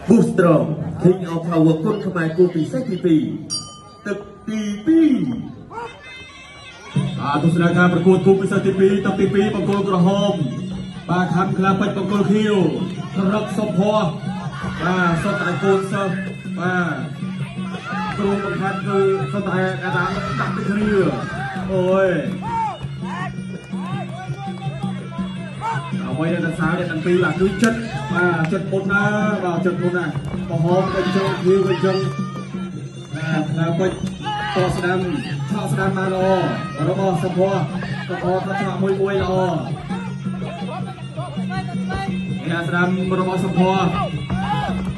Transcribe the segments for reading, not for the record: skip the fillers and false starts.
Booster King of Power គុនខ្មែរគូពិសេសទី2ទឹកទី2 បាទទស្សនាការប្រកួតគូពិសេសទី2ទឹកទី2បង្គោលក្រហមបាទខំក្លាពេជ្របង្គោលខៀវរកសុភ័ក្របាទសុទ្ធតែកូនសិស្សបាទគ្រូបង្ហាត់គឺសុទ្ធតែអាដាមដាក់ទៅគ្នាអូយអ្វីដែលសរសើរអ្នកទាំងពីរបាទគឺចិត្តបាទចិត្តពុតណាបាទចិត្តពុតណាក្រហមក៏ចឹងខៀវក៏ចឹងបាទក្លាពេជ្រតស្ដាំឆក់ស្ដាំបានល្អរបស់សុភ័ក្រក៏ក៏ឆក់មួយមួយល្អអ្នកស្ដាំរបស់សុភ័ក្រ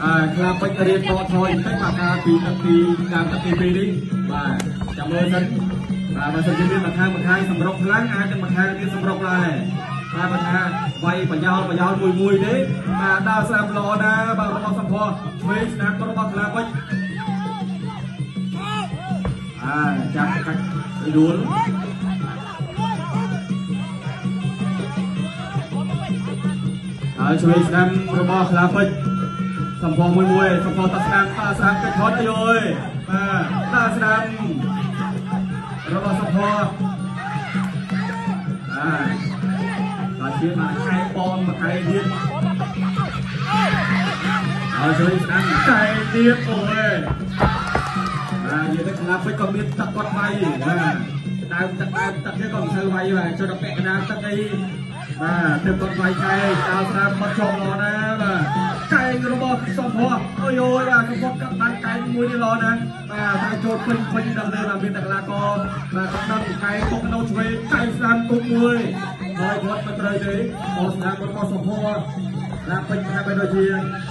បាទក្លាពេជ្ររៀនតថយបន្តិចបាទការពីទឹកទីតាមទឹកទី2នេះបាទចាំមើលសិនបាទបើសិនជាមានម្ខាងម្ខាងសម្រុកខ្លាំងអាចនឹងម្ខាងទៀតសម្រុកដែរបាទបើថាវាយប្រយោលប្រយោលមួយមួយទេបាទដើរស្ដាំល្អណាស់បាទរបស់សុភ័ក្រឆ្វេងស្ដាំរបស់ក្លាពេជ្រអាចាប់កាច់ដួលហើយឆ្វេងស្ដាំរបស់ក្លាពេជ្រសំផមួយមួយសំផតស្ដាំតស្ដាំកិច្ចថតអីអើយបាទតស្ដាំរបស់សំផអាដល់ជាមកខែបងមកខែទៀតហើយឆ្វេងស្ដាំកែទៀតអូយបាទនិយាយទៅក្លាពេជ្រក៏មានទឹកគាត់វាយបាទដើមទឹកដើមទឹកនេះក៏មិនសូវវាយបាទចូលដល់ពាក់កណ្ដាលទឹកអីបាទទើបគាត់វាយកែដល់ស្ដាំគាត់ជាប់ល្អណាស់បាទកែងរបស់សំភ័ក្រអូយអូយបាទសំភ័ក្រកាត់បានកែងមួយនេះល្អណាស់បាទតែចូលពេញពេញដល់លើបាទមានតែកីឡាករបាទគាត់ដឹងកែងគុកនៅឆ្វេងកែងស្ដាំគុកមួយហើយគាត់មិនត្រូវទេបោះស្ដាំរបស់សំភ័ក្រឡាពេញថាបែរដូចជា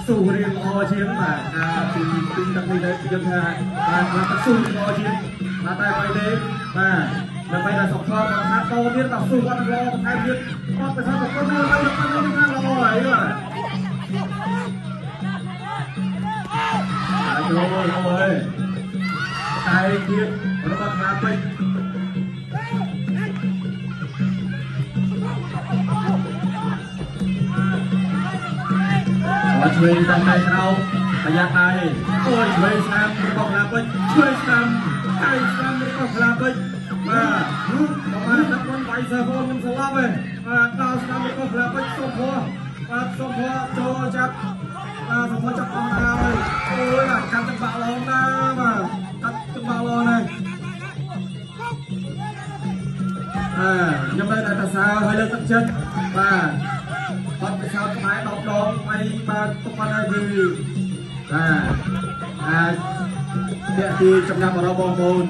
ស៊ូរៀងល្អជាងបាទអាពីពីទឹកនេះទៅយើងថាបាទគាត់ស៊ូល្អជាងបាទតែបែរទេបាទដើម្បីដល់សុខភាពគាត់ថាតទៀតដល់ស៊ូគាត់ល្អបន្ថែមទៀតគាត់ទៅថាគាត់នៅនៅនៅខាងល្អហើយបាទហើយចូលអូយតែទៀតរបស់ខ្លាពេជ្រអត់ឆ្វេងតាមដៃក្រោមប្រយ័ត្នដៃអូយឆ្វេងស្ដាំរបស់ខ្លាពេជ្រឆ្វេងស្ដាំដៃស្ដាំរបស់ខ្លាពេជ្របាទនោះបាទដឹកមុនវាយសើបងខ្ញុំស្លាប់ឯងបាទដល់ស្ដាំរបស់ខ្លាពេជ្រសុភ័ក្របាទសុភ័ក្រចូលចាប់បាទសុភ័ក្រចាប់អស់ហើយអូយបាទកាត់ចង្វាក់ល្អណាស់បាទកាត់ចង្វាក់ល្អណាស់អាខ្ញុំនៅតែសរសើរហើយលើកទឹកចិត្តបាទបាត់ពិសោធន៍ខ្មែរ10ដងវាយបាទទុកបាត់ហើយគឺបាទអាចតាក់ទីចំណាប់អារម្មណ៍បងប្អូន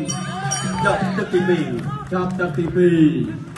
ចប់ទឹកទី2ចប់ទឹកទី2